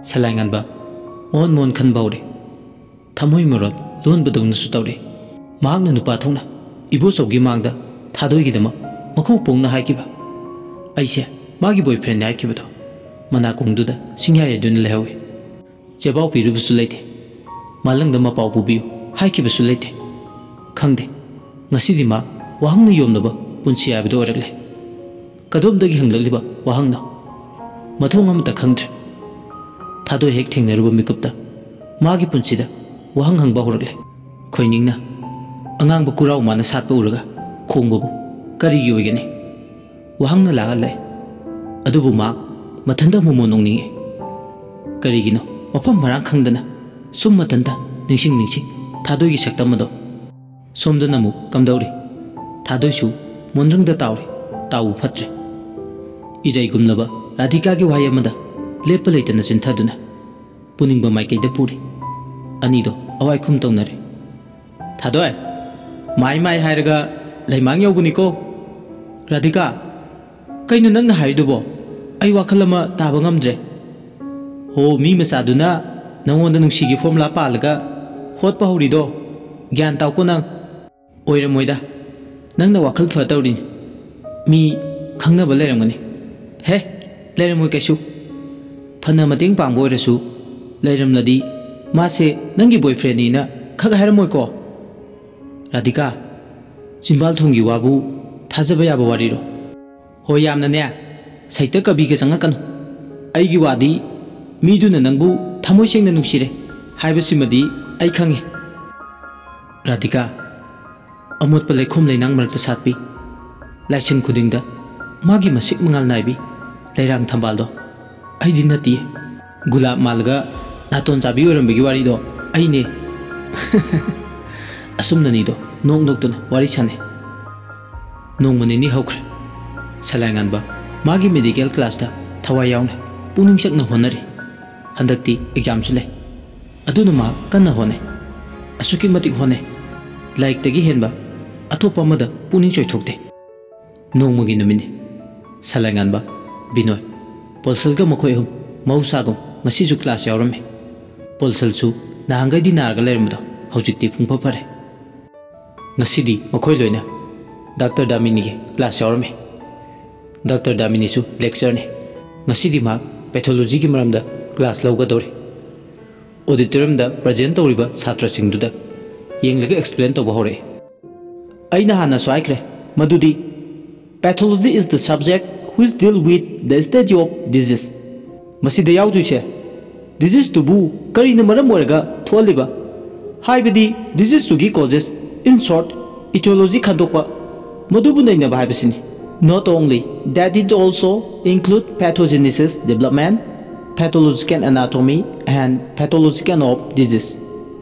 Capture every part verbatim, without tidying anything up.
ꯁꯂꯥꯏꯉꯥꯟꯕ ꯃꯣꯟ ꯃꯣꯟ ꯈꯟꯕ ꯍꯧꯔꯦ꯫ ꯊꯃꯣꯏ ꯃꯔꯣꯜ ꯂꯣꯟꯕꯗꯧꯅꯁꯨ ꯇꯧꯔꯦ꯫ ꯃꯍꯥꯛꯅ ꯅꯨꯄꯥ ꯊꯣꯛꯅ ꯏꯕꯣꯆꯧꯒꯤ ꯃꯥꯡꯗ ꯊꯥꯗꯣꯏꯒꯤꯗꯃꯛ ꯃꯈꯧ ꯄꯣꯡꯅ ꯍꯥꯏꯈꯤꯕ, "ꯑꯩꯁꯦ ꯃꯥꯒꯤ boyfriendꯅꯦ" ꯍꯥꯏꯈꯤꯕꯗꯣ ꯃꯅꯥꯀꯣꯡꯗꯨꯗ ꯁꯤꯡꯌꯥꯏ ꯍꯥꯏꯗꯨꯅ ꯂꯩꯍꯧꯏ꯫ ꯆꯦꯕꯥꯎ ꯄꯤꯔꯨꯕꯁꯨ ꯂꯩꯇꯦ꯫ ꯃꯥꯂꯪꯗ ꯃꯄꯥꯎ ꯄꯨꯕꯤꯌꯨ ꯍꯥꯏꯈꯤꯕꯁꯨ ꯂꯩꯇꯦ꯫ ꯈꯪꯗꯦ, ꯉꯁꯤꯗꯤ ꯃꯥ ꯋꯥꯍꯪꯅ ꯌꯣꯝꯂꯕ ꯄꯨꯟꯁꯤ ꯍꯥꯏꯕꯗꯨ ꯑꯣꯏꯔꯛꯂꯦ꯫ ꯀꯗꯣꯝꯗꯒꯤ ꯍꯪꯂꯛꯂꯤꯕ ꯋꯥꯍꯪꯅꯣ? ꯃꯊꯣꯡ ꯑꯃꯠꯇ ꯈꯪꯗ꯭ꯔꯦ꯫ ꯊꯥꯗꯣꯏ ꯍꯦꯛ ꯊꯦꯡꯅꯔꯨꯕ ꯃꯤꯀꯨꯞꯇ ꯃꯥꯒꯤ ꯄꯨꯟꯁꯤꯗ ꯋꯥꯍꯪ ꯍꯪꯕ ꯍꯧꯔꯛꯂꯦ꯫ ꯈꯣꯏꯅꯤꯡꯅ ꯑꯉꯥꯡꯕ ꯀꯨꯔꯥꯎ ꯃꯥꯅ ꯁꯥꯠꯄ ꯎꯔꯒ ꯈꯣꯡꯕꯕꯨ ꯀꯔꯤꯒꯤ ꯑꯣꯏꯒꯅꯤ? ꯋꯥꯍꯪꯅ ꯂꯥꯛꯍꯜꯂꯦ꯫ ꯑꯗꯨꯕꯨ ꯃꯍꯥꯛ ꯃꯊꯟꯇ ꯃꯣꯃꯣꯟ ꯅꯣꯛꯅꯤꯡꯉꯤ꯫ ꯀꯔꯤꯒꯤꯅꯣ ꯃꯐꯝ ꯃꯔꯥꯡ ꯈꯪꯗꯅ ꯁꯨꯝ ꯃꯊꯟꯇ ꯅꯤꯡꯁꯤꯡ ꯅꯤꯡꯁꯤꯡ ꯊꯥꯗꯣꯏꯒꯤ ꯁꯛꯇꯝ ꯑꯗꯣ? ꯁꯣꯝꯗꯅ ꯑꯃꯨꯛ ꯀꯝꯗꯧꯔꯤ? ꯊꯥꯗꯣꯏꯁꯨ ꯃꯣꯟꯗ꯭ꯔꯪꯗ ꯇꯥꯎꯔꯤ꯫ ꯇꯥꯎꯕ ꯐꯠꯇ꯭ꯔꯦ꯫ ꯏꯔꯩꯒꯨꯝꯂꯕ ꯔꯥꯙꯤꯀꯥꯒꯤ ꯋꯥꯍꯩ ꯑꯃꯗ ꯂꯦꯞꯄ ꯂꯩꯇꯅ ꯆꯤꯟꯊꯗꯨꯅ ꯄꯨꯅꯤꯡꯕ ꯃꯥꯏꯀꯩꯗ ꯄꯨꯔꯤ꯫ ꯑꯅꯤꯗꯣ ꯑꯋꯥꯏꯈꯨꯝ ꯇꯧꯅꯔꯦ꯫ "ꯊꯥꯗꯣꯏ, ꯃꯥꯏ ꯃꯥꯏ ꯍꯥꯏꯔꯒ ꯂꯩꯃꯥꯡ ꯌꯧꯕꯅꯤꯀꯣ꯫ ꯔꯥꯙꯤꯀꯥ, ꯀꯩꯅꯣ ꯅꯪꯅ ꯍꯥꯏꯔꯤꯗꯨꯕꯣ? ꯑꯩ ꯋꯥꯈꯜ ꯑꯃ ꯇꯥꯕ ꯉꯝꯗ꯭ꯔꯦ꯫ ꯍꯣ, ꯃꯤ ꯃꯆꯥꯗꯨꯅ ꯅꯪꯉꯣꯟꯗ ꯅꯨꯡꯁꯤꯒꯤ formula ꯄꯥꯜꯂꯒ ꯍꯣꯠꯄ ꯍꯧꯔꯤꯗꯣ ꯒ꯭ꯌꯥꯟ ꯇꯥꯎꯀꯣ ꯅꯪ꯫ ꯑꯣꯏꯔꯝꯃꯣꯏꯗ, ꯅꯪꯅ ꯋꯥꯈꯜ ꯐ ꯇꯧꯔꯤꯅꯤ꯫ ꯃꯤ ꯈꯪꯅꯕ ꯂꯩꯔꯝꯒꯅꯤ꯫ ꯍꯦ, ꯂꯩꯔꯝꯃꯣꯏ ꯀꯩꯁꯨ꯫ ꯐꯅ ꯃꯇꯦꯡ ꯄꯥꯡꯕ ꯑꯣꯏꯔꯁꯨ, ꯂꯩꯔꯝꯂꯗꯤ ꯃꯥꯁꯦ ꯅꯪꯒꯤ boyfriendꯅꯤꯅ ꯈꯛ ꯍꯥꯏꯔꯝꯃꯣꯏꯀꯣ?" "ꯔꯥꯙꯤꯀꯥ, ꯆꯤꯝꯕꯥꯜ ꯊꯣꯡꯒꯤ ꯋꯥꯕꯨ ꯊꯥꯖꯕ ꯌꯥꯕ ꯋꯥꯔꯤꯔꯣ?" "ꯍꯣꯏ, ꯌꯥꯝꯅꯅꯦ ꯁꯥꯍꯤꯇ꯭ꯌ ꯀꯕꯤꯒ ꯆꯪꯉꯛꯀꯅꯨ꯫ ꯑꯩꯒꯤ ꯋꯥꯗꯤ ꯃꯤꯗꯨꯅ ꯅꯪꯕꯨ ꯊꯃꯣꯏ ꯁꯦꯡꯅ ꯅꯨꯡꯁꯤꯔꯦ ꯍꯥꯏꯕꯁꯤꯃꯗꯤ ꯑꯩ ꯈꯪꯉꯤ꯫" "ꯔꯥꯙꯤꯀꯥ, ꯑꯃꯣꯠꯄ ꯂꯩꯈꯣꯝ ꯂꯩꯅꯥꯡ ꯃꯔꯛꯇ ꯁꯥꯠꯄꯤ, ꯂꯥꯏꯁꯪ ꯈꯨꯗꯤꯡꯗ ꯃꯥꯒꯤ ꯃꯁꯤꯛ ꯃꯉꯥꯜ ꯅꯥꯏꯕꯤ ꯂꯩꯔꯥꯡ ꯊꯝꯕꯥꯜꯗꯣ ꯑꯩꯗꯤ ꯅꯠꯇꯤꯌꯦ꯫ ꯒꯨꯂꯥꯞ ꯃꯥꯜꯂꯒ ꯅꯥꯇꯣꯟ ꯆꯥꯕꯤ ꯑꯣꯏꯔꯝꯕꯒꯤ ꯋꯥꯔꯤꯗꯣ ꯑꯩꯅꯦ꯫" ꯑꯁꯨꯝꯅꯅꯤꯗꯣ ꯅꯣꯛ ꯅꯣꯛꯇꯨꯅ ꯋꯥꯔꯤ ꯁꯥꯟꯅꯩ꯫ ꯅꯣꯡꯃ ꯅꯤꯅꯤ ꯍꯧꯈ꯭ꯔꯦ꯫ ꯁꯂꯥꯏꯉꯥꯟꯕ ꯃꯥꯒꯤ medical classꯇ ꯊꯋꯥꯏ ꯌꯥꯎꯅ ꯄꯨꯛꯅꯤꯡ ꯆꯪꯅ ꯍꯣꯠꯅꯔꯤ꯫ ꯍꯟꯗꯛꯇꯤ examꯁꯨ ꯂꯩ꯫ ꯑꯗꯨꯅ ꯃꯍꯥꯛ ꯀꯟꯅ ꯍꯣꯠꯅꯩ꯫ ꯑꯁꯨꯛꯀꯤ ꯃꯇꯤꯛ ꯍꯣꯠꯅꯩ꯫ ꯂꯥꯏꯔꯤꯛꯇꯒꯤ ꯍꯦꯟꯕ ꯑꯇꯣꯞꯄ ꯑꯃꯗ ꯄꯨꯛꯅꯤꯡ ꯆꯣꯏꯊꯣꯛꯇꯦ꯫ ꯅꯣꯡꯃꯒꯤ ꯅꯨꯃꯤꯠꯅꯤ꯫ ꯁꯂꯥꯏꯉꯥꯟꯕ, ꯕꯤꯅꯣꯏ, ꯄꯣꯜꯁꯜꯒ ꯃꯈꯣꯏ ꯑꯍꯨꯝ ꯃꯍꯧꯁꯥꯒꯨꯝ ꯉꯁꯤꯁꯨ ꯀ꯭ꯂꯥꯁ ꯌꯥꯎꯔꯝꯃꯤ꯫ ꯄꯣꯜꯁꯜꯁꯨ ꯅꯍꯥꯟꯈꯩꯗꯤ ꯅꯥꯔꯒ ꯂꯩꯔꯝꯕꯗꯣ ꯍꯧꯖꯤꯛꯇꯤ ꯄꯨꯡꯐ ꯐꯔꯦ꯫ ꯉꯁꯤꯗꯤ ꯃꯈꯣꯏ ꯂꯣꯏꯅ ꯗꯥꯛꯇꯔ ꯗꯥꯃꯤꯅꯤꯒꯤ ꯀ꯭ꯂꯥꯁ ꯌꯥꯎꯔꯝꯃꯤ꯫ ꯗꯥꯛꯇꯔ ꯗꯥꯃꯤꯅꯤꯁꯨ ꯂꯦꯛꯆꯔꯅꯤ꯫ ꯉꯁꯤꯗꯤ ꯃꯍꯥꯛ ꯄꯦꯊꯣꯂꯣꯖꯤꯒꯤ ꯃꯔꯝꯗ ꯀ꯭ꯂꯥꯁ ꯂꯧꯒꯗꯧꯔꯤ꯫ ꯑꯣꯗꯤꯇꯣꯔꯤꯌꯝꯗ ꯄ꯭ꯔꯖꯦꯟ ꯇꯧꯔꯤꯕ ꯁꯥꯇ꯭ꯔꯁꯤꯡꯗꯨꯗ ꯌꯦꯡꯂꯒ ꯑꯦꯛꯁꯄ꯭ꯂꯦꯟ ꯇꯧꯕ ꯍꯧꯔꯛꯏ꯫ ꯑꯩꯅ ꯍꯥꯟꯅꯁꯨ ꯍꯥꯏꯈ꯭ꯔꯦ ꯃꯗꯨꯗꯤ, "Pathology is the subject which deal with the study of disease." ꯃꯁꯤꯗ ꯌꯥꯎꯗꯣꯏꯁꯦ ꯗꯤꯖꯤꯁꯇꯨꯕꯨ ꯀꯔꯤꯅ ꯃꯔꯝ ꯑꯣꯏꯔꯒ ꯊꯣꯛꯍꯜꯂꯤꯕ, ꯍꯥꯏꯕꯗꯤ ꯗꯤꯖꯤꯁꯇꯨꯒꯤ ꯀꯣꯖꯦꯁ, in short, etiology ꯈꯟꯗꯣꯛꯄ, ꯃꯗꯨꯕꯨ ꯅꯩꯅꯕ ꯍꯥꯏꯕꯁꯤꯅꯤ꯫ Not only that, it also include pathogenesis, development, pathological anatomy and pathological of disease.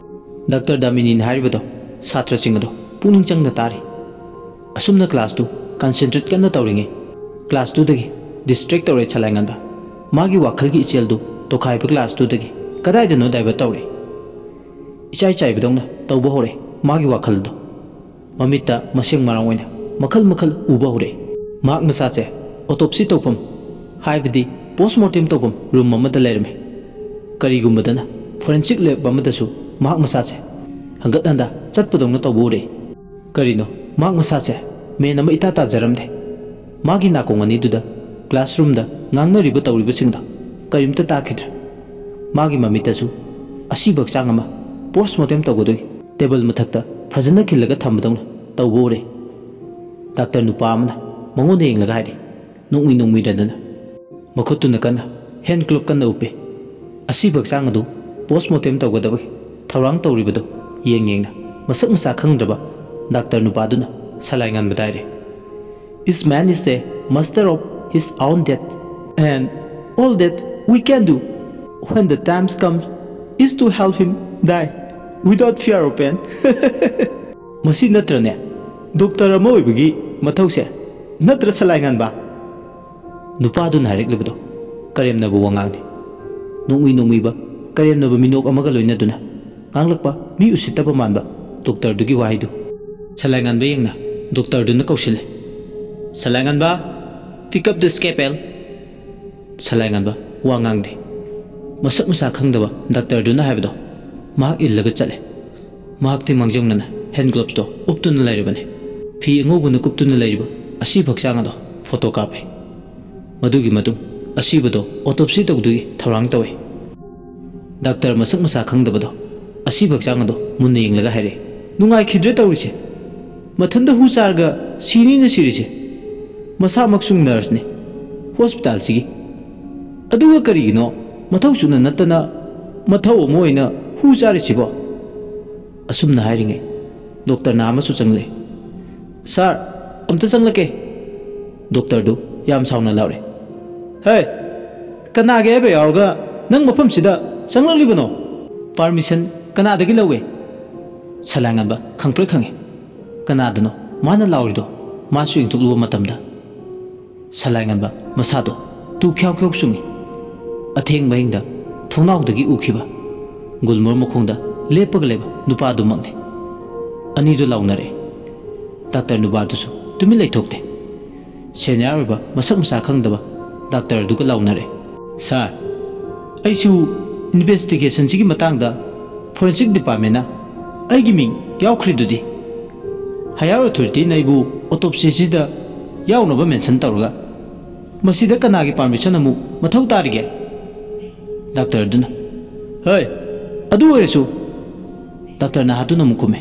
Doctor ꯗꯥꯃꯤꯅꯤꯅ ꯍꯥꯏꯔꯤꯕꯗꯣ ꯁꯥꯇ꯭ꯔꯁꯤꯡ ꯑꯗꯣ ꯄꯨꯛꯅꯤꯡ ꯆꯪꯅ ꯇꯥꯔꯤ꯫ ꯑꯁꯨꯝꯅ ꯀ꯭ꯂꯥꯁꯇꯨ ꯀꯟꯁꯦꯟꯇ꯭ꯔꯦꯠ ꯀꯟꯅ ꯇꯧꯔꯤꯉꯩ, ꯀ꯭ꯂꯥꯁꯇꯨꯗꯒꯤ ꯗꯤꯁꯇ꯭ꯔꯦꯛ ꯇꯧꯔꯦ ꯁꯂꯥꯏꯉꯥꯟꯕ꯫ ꯃꯥꯒꯤ ꯋꯥꯈꯜꯒꯤ ꯏꯆꯦꯜꯗꯨ ꯇꯣꯈꯥꯏꯕ ꯀ꯭ꯂꯥꯁꯇꯨꯗꯒꯤ ꯀꯗꯥꯏꯗꯅꯣ ꯗꯥꯏꯚꯔꯠ ꯇꯧꯔꯦ꯫ ꯏꯆꯥꯏ ꯆꯥꯏꯕꯗꯧꯅ ꯇꯧꯕ ꯍꯧꯔꯦ ꯃꯥꯒꯤ ꯋꯥꯈꯜꯗꯣ꯫ ꯃꯃꯤꯠꯇ ꯃꯁꯦꯡ ꯃꯔꯥꯡ ꯑꯣꯏꯅ ꯃꯈꯜ ꯃꯈꯜ ꯎꯕ ꯍꯧꯔꯛꯏ꯫ ꯃꯍꯥꯛ ꯃꯁꯥꯁꯦ ꯑꯣꯇꯣꯞꯁꯤ ꯇꯧꯐꯝ, ꯍꯥꯏꯕꯗꯤ ꯄꯣꯁꯃꯣꯔꯇꯦꯝ ꯇꯧꯐꯝ ꯔꯨꯝ ꯑꯃꯗ ꯂꯩꯔꯝꯃꯤ꯫ ꯀꯔꯤꯒꯨꯝꯕꯗꯅ ꯐꯣꯔꯦꯟꯁꯤꯛ ꯂꯦꯕ ꯑꯃꯗꯁꯨ ꯃꯍꯥꯛ ꯃꯁꯥꯁꯦ ꯍꯪꯒꯠ ꯍꯟꯗ ꯆꯠꯄꯗꯧꯅ ꯇꯧꯕ ꯎꯔꯛꯏ꯫ ꯀꯔꯤꯅꯣ, ꯃꯍꯥꯛ ꯃꯁꯥꯁꯦ ꯃꯦꯟ ꯑꯃ ꯏꯇꯥ ꯇꯥꯖꯔꯝꯗꯦ꯫ ꯃꯥꯒꯤ ꯅꯥꯀꯣꯡ ꯑꯅꯤꯗꯨꯗ ꯀ꯭ꯂꯥꯁꯔꯨꯝꯗ ꯉꯥꯡꯅꯔꯤꯕ ꯇꯧꯔꯤꯕꯁꯤꯡꯗꯣ ꯀꯔꯤꯝꯇ ꯇꯥꯈꯤꯗ꯭ꯔꯦ꯫ ꯃꯥꯒꯤ ꯃꯃꯤꯠꯇꯁꯨ ꯑꯁꯤꯕ ꯍꯛꯆꯥꯡ ꯑꯃ ꯄꯣꯁꯃꯣꯔꯇꯦꯝ ꯇꯧꯒꯗꯣꯏ ꯇꯦꯕꯜ ꯃꯊꯛꯇ ꯐꯖꯅ ꯈꯤꯜꯂꯒ ꯊꯝꯕꯗꯧꯅ ꯇꯧꯕ ꯎꯔꯦ꯫ ꯗꯥꯛꯇꯔ ꯅꯨꯄꯥ ꯑꯃꯅ ꯃꯉꯣꯟꯗ ꯌꯦꯡꯂꯒ ꯍꯥꯏꯔꯤ, ꯅꯣꯡꯃꯤ ꯅꯣꯡꯃꯤꯔꯗꯅ꯫ ꯃꯈꯨꯠꯇꯨꯅ ꯀꯟꯅ ꯍꯦꯟ ꯀ꯭ꯂꯕ ꯀꯟꯅ ꯎꯞꯄꯤ꯫ ꯑꯁꯤꯕ ꯍꯛꯆꯥꯡ ꯑꯗꯨ ꯄꯣꯁꯃꯣꯔꯇꯦꯝ ꯇꯧꯒꯗꯕꯒꯤ ꯊꯧꯔꯥꯡ ꯇꯧꯔꯤꯕꯗꯨ ꯌꯦꯡ ꯌꯦꯡꯅ ꯃꯁꯛ ꯃꯁꯥ ꯈꯪꯗ꯭ꯔꯕ ꯗꯥꯛꯇꯔ ꯅꯨꯄꯥꯗꯨꯅ ꯁꯂꯥꯏ ꯉꯥꯟꯕꯗ ꯍꯥꯏꯔꯦ, "This man is a master of his own death, and all that we can do when the times comes is to help him die without fear or pain." ꯃꯁꯤ ꯅꯠꯇ꯭ꯔꯅꯦ ꯗꯣꯛꯇꯔ ꯑꯃ ꯑꯣꯏꯕꯒꯤ ꯃꯊꯧꯁꯦ? ꯅꯠꯇ꯭ꯔ ꯁꯂꯥꯏ ꯉꯥꯟꯕ? ꯅꯨꯄꯥꯗꯨꯅ ꯍꯥꯏꯔꯛꯂꯤꯕꯗꯣ ꯀꯔꯦꯝꯅꯕ ꯋꯥꯉꯥꯡꯅꯤ꯫ ꯅꯣꯡꯃꯤ ꯅꯣꯡꯃꯤꯕ ꯀꯔꯦꯝꯅꯕ ꯃꯤꯅꯣꯛ ꯑꯃꯒ ꯂꯣꯏꯅꯗꯨꯅ ꯉꯥꯡꯂꯛꯄ ꯃꯤ ꯎꯁꯤꯠꯇꯕ ꯃꯥꯟꯕ ꯗꯣꯛꯇꯔꯗꯨꯒꯤ ꯋꯥꯍꯩꯗꯨ ꯁꯂꯥꯏꯉꯥꯟꯕ ꯌꯦꯡꯅ ꯗꯣꯛꯇꯔꯗꯨꯅ ꯀꯧꯁꯤꯜꯂꯦ, "ꯁꯂꯥꯏꯉꯥꯟꯕ, pick up the scalpel!" ꯁꯂꯥꯏꯉꯥꯟꯕ ꯋꯥ ꯉꯥꯡꯗꯦ꯫ ꯃꯁꯛ ꯃꯁꯥ ꯈꯪꯗꯕ ꯗꯥꯛꯇꯔꯗꯨꯅ ꯍꯥꯏꯕꯗꯣ ꯃꯍꯥꯛ ꯏꯜꯂꯒ ꯆꯠꯂꯦ꯫ ꯃꯍꯥꯛꯇꯤ ꯃꯥꯡꯖꯧꯅꯅ ꯍꯦꯟ ꯒ꯭ꯂꯣꯞꯁꯇꯣ ꯎꯞꯇꯨꯅ ꯂꯩꯔꯕꯅꯤ꯫ ꯐꯤ ꯑꯉꯧꯕꯅ ꯀꯨꯞꯇꯨꯅ ꯂꯩꯔꯤꯕ ꯑꯁꯤꯕ ꯍꯛꯆꯥꯡ ꯑꯗꯣ ꯐꯣꯇꯣ ꯀꯥꯞꯄꯦ꯫ ꯃꯗꯨꯒꯤ ꯃꯇꯨꯡ ꯑꯁꯤꯕꯗꯣ ꯑꯣꯇꯣꯞꯁꯤ ꯇꯧꯗꯨꯒꯤ ꯊꯧꯔꯥꯡ ꯇꯧꯏ꯫ ꯗꯥꯛꯇꯔ ꯃꯁꯛ ꯃꯁꯥ ꯈꯪꯗꯕꯗꯣ ꯑꯁꯤꯕ ꯍꯛꯆꯥꯡ ꯑꯗꯣ ꯃꯨꯟꯅ ꯌꯦꯡꯂꯒ ꯍꯥꯏꯔꯛꯏ, "ꯅꯨꯡꯉꯥꯏꯈꯤꯗ꯭ꯔꯦ ꯇꯧꯔꯤꯁꯦ꯫ ꯃꯊꯟꯇ ꯍꯨ ꯆꯥꯔꯒ ꯁꯤꯅꯤꯅ ꯁꯤꯔꯤꯁꯦ꯫ ꯃꯁꯥꯃꯛꯁꯨ ꯅꯔꯁꯅꯤ ꯍꯣꯁꯄꯤꯇꯥꯜꯁꯤꯒꯤ꯫ ꯑꯗꯨꯒ ꯀꯔꯤꯒꯤꯅꯣ ꯃꯊꯧ ꯁꯨꯅ ꯅꯠꯇꯅ ꯃꯊꯧ ꯑꯃ ꯑꯣꯏꯅ ꯍꯨ ꯆꯥꯔꯤꯁꯤꯕꯣ?" ꯑꯁꯨꯝꯅ ꯍꯥꯏꯔꯤꯉꯩ ꯗꯣꯛꯇꯔ ꯅꯍꯥ ꯑꯃꯁꯨ ꯆꯪꯂꯛꯏ꯫ "ꯁꯥꯔ, ꯑꯝꯇ ꯆꯪꯂꯛꯀꯦ꯫" ꯗꯣꯛꯇꯔꯗꯨ ꯌꯥꯝ ꯁꯥꯎꯅ ꯂꯥꯎꯔꯦ꯫ "ꯍꯦ, ꯀꯅꯥꯒꯤ ꯍꯥꯏꯕ ꯌꯥꯎꯔꯒ ꯅꯪ ꯃꯐꯝꯁꯤꯗ ꯆꯪꯂꯛꯂꯤꯕꯅꯣ? ꯄꯥꯔꯃꯤꯁꯟ ꯀꯅꯥꯗꯒꯤ ꯂꯧꯏ?" ꯁꯂꯥꯏꯉꯟꯕ ꯈꯪꯄ꯭ꯔꯦꯛ ꯈꯪꯉꯤ꯫ ꯀꯅꯥꯗꯅꯣ ꯃꯥꯅ ꯂꯥꯎꯔꯤꯗꯣ? ꯃꯥꯁꯨ ꯌꯦꯡꯊꯣꯛꯂꯨꯕ ꯃꯇꯝꯗ ꯁꯂꯥꯏꯉꯟꯕ ꯃꯁꯥꯗꯣ ꯇꯨ ꯈ꯭ꯌꯥꯎ ꯈ꯭ꯌꯥꯎ ꯆꯨꯡꯉꯤ꯫ ꯑꯊꯦꯡꯕ ꯑꯍꯤꯡꯗ ꯊꯣꯡꯅꯥꯎꯗꯒꯤ ꯎꯈꯤꯕ ꯒꯨꯜꯃꯣꯔ ꯃꯈꯣꯡꯗ ꯂꯦꯞꯄꯒ ꯂꯩꯕ ꯅꯨꯄꯥꯗꯨꯃꯛꯅꯤ꯫ ꯑꯅꯤꯗꯨ ꯂꯥꯎꯅꯔꯛꯏ꯫ ꯗꯥꯛꯇꯔ ꯅꯨꯄꯥꯗꯨꯁꯨ ꯇꯨꯃꯤꯟ ꯂꯩꯊꯣꯛꯇꯦ꯫ ꯁꯦꯅꯤꯌꯔ ꯑꯣꯏꯕ ꯃꯁꯛ ꯃꯁꯥ ꯈꯪꯗꯕ ꯗꯥꯛꯇꯔꯗꯨꯒ ꯂꯥꯎꯅꯔꯦ꯫ "ꯁꯥꯔ, ꯑꯩꯁꯨ ꯏꯟꯚꯦꯁꯇꯤꯒꯦꯁꯟꯁꯤꯒꯤ ꯃꯇꯥꯡꯗ ꯐꯣꯔꯦꯟꯁꯤꯛ ꯗꯤꯄꯥꯔꯠꯃꯦꯟꯅ ꯑꯩꯒꯤ ꯃꯤꯡ ꯌꯥꯎꯈ꯭ꯔꯤꯗꯨꯗꯤ꯫ ꯍꯥꯌꯔ ꯑꯣꯊꯣꯔꯤꯇꯤꯅ ꯑꯩꯕꯨ ꯑꯣꯇꯣꯞꯁꯤꯁꯤꯗ ꯌꯥꯎꯅꯕ ꯃꯦꯟꯁꯟ ꯇꯧꯔꯒ ꯃꯁꯤꯗ ꯀꯅꯥꯒꯤ ꯄꯥꯔꯃꯤꯁꯟ ꯑꯃꯨꯛ ꯃꯊꯧ ꯇꯥꯔꯤꯒꯦ?" ꯗꯥꯛꯇꯔꯗꯨꯅ, "ꯍꯣꯏ, ꯑꯗꯨ ꯑꯣꯏꯔꯁꯨ," ꯗꯥꯛꯇꯔ ꯅꯍꯥꯗꯨꯅ ꯑꯃꯨꯛ ꯈꯨꯝꯃꯦ,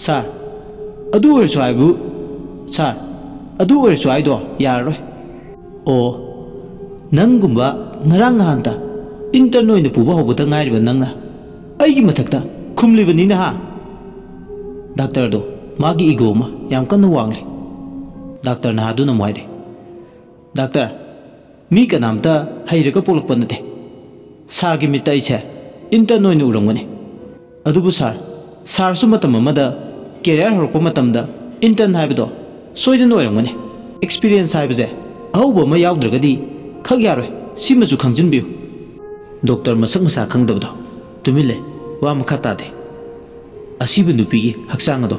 "ꯁꯥꯔ, ꯑꯗꯨ ꯑꯣꯏꯔꯁꯨ ꯍꯥꯏꯕꯨ, ꯁꯥꯔ, ꯑꯗꯨ ꯑꯣꯏꯔꯁꯨ ꯍꯥꯏꯗꯣ ꯌꯥꯔꯔꯣꯏ꯫" "ꯑꯣ, ꯅꯪꯒꯨꯝꯕ ꯉꯔꯥꯡ ꯅꯍꯥꯟꯇ ꯏꯟꯇꯔꯟ ꯑꯣꯏꯅ ꯄꯨꯕ ꯍꯧꯕꯗ ꯉꯥꯏꯔꯤꯕ ꯅꯪꯅ ꯑꯩꯒꯤ ꯃꯊꯛꯇ ꯈꯨꯝꯂꯤꯕꯅꯤꯅ ꯍꯥ?" ꯗꯥꯛꯇꯔꯗꯣ ꯃꯥꯒꯤ ꯏꯒꯣ ꯑꯃ ꯌꯥꯝ ꯀꯟꯅ ꯋꯥꯡꯂꯤ꯫ ꯗꯥꯛꯇꯔ ꯅꯍꯥꯗꯨꯅ ꯑꯃꯨꯛ ꯍꯥꯏꯔꯦ, "ꯗꯥꯛꯇꯔ, ꯃꯤ ꯀꯅꯥꯝꯇ ꯍꯩꯔꯒ ꯄꯣꯛꯂꯛꯄ ꯅꯠꯇꯦ꯫ ꯁꯥꯔꯒꯤ ꯃꯤꯠꯇ ꯑꯩꯁꯦ ꯏꯟꯇꯔꯟ ꯑꯣꯏꯅ ꯎꯔꯝꯒꯅꯤ꯫ ꯑꯗꯨꯕꯨ ꯁꯥꯔ, ꯁꯥꯔꯁꯨ ꯃꯇꯝ ꯑꯃꯗ ꯀꯦꯔꯤꯌꯔ ꯍꯧꯔꯛꯄ ꯃꯇꯝꯗ ꯏꯟꯇꯔꯟ ꯍꯥꯏꯕꯗꯣ ꯁꯣꯏꯗꯅ ꯑꯣꯏꯔꯝꯒꯅꯤ꯫ ꯑꯦꯛꯁꯄꯤꯔꯤꯌꯦꯟꯁ ꯍꯥꯏꯕꯁꯦ ꯑꯍꯧꯕ ꯑꯃ ꯌꯥꯎꯗ꯭ꯔꯒꯗꯤ ꯈꯛ ꯌꯥꯔꯣꯏ, ꯁꯤꯃꯁꯨ ꯈꯪꯖꯤꯟꯕꯤꯌꯨ꯫" ꯗꯣꯛꯇꯔ ꯃꯁꯛ ꯃꯁꯥ ꯈꯪꯗꯕꯗꯣ ꯇꯨꯃꯤꯟ ꯂꯩ, ꯋꯥ ꯃꯈꯥ ꯇꯥꯗꯦ꯫ ꯑꯁꯤꯕ ꯅꯨꯄꯤꯒꯤ ꯍꯛꯆꯥꯡ ꯑꯗꯣ